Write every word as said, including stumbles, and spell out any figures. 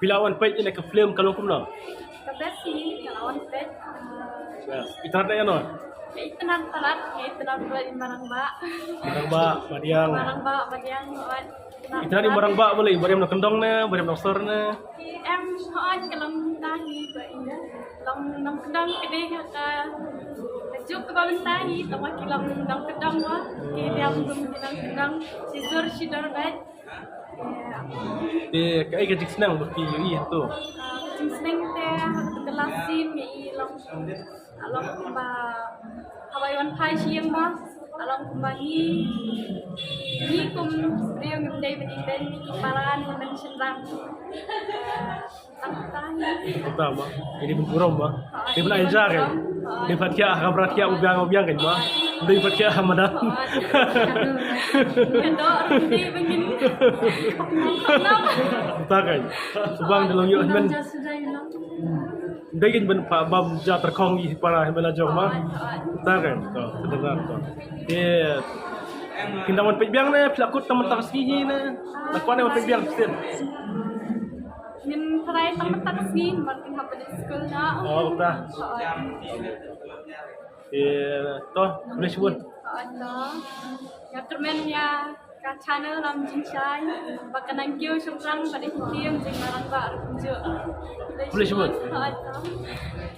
Phi la wan peit ïa ka film ka long kumno? Ka best hi, ka la wan peit. Itynnad ïa no? Itynnad palat, itynnad ba i marang ba. Marang ba, Madiang. Marang ba, Madiang, hooid. Itynnad i marang ba balei, ba ïa nongkyndong ne, ba ïa nongsor ne? Em, hooid, ka long kumta hi ba i long nongkyndong, ka dei ha ka juk kaba mynta hi, tangba ki long nongkyndong ba ki dei kum ki nongkyndong, shi sur shi dor beit. Te kaei ka jingsneng ba phi ïohi hangto? Jingsneng te ha katu ka last scene ngi i long, long kumba haba i wan phai sha ïing ba, long kumba ngi, ngi kum briew ngim dei ban ïeng, ngi ki para, ngi hynmen shynrang. Tang tang. Kumta ma, ini pun burom ma. Dei ban ai ja kai. Dei pat khia ha kamra khia u biang u biang kai ma. Dei pat khia ha madan. Ka dor dei ban ngin. Kumta kai. Subang da long ïoh hynmen. Dei ngin ban pa bam ja tyrkhong i para hynmen la jong ma. Kumta kai. To, kedengar to. Te kin dang wan peit biang ne, phi la kut tang mynta ka sngi hi ne. La kwah ne wan peit biang shisien. Ngin try tang mynta ka sngi, ban kin hap ban skul na. Oh, kumta. Te to, khublei shibun. Hooid to. Ïa kyrmen ïa ka channel Lam Jingshai. Ba kan nang kiew shaphrang ba dei ki ktien jingmarang ba ruh kumjuh. Khublei shibun. Hooid to.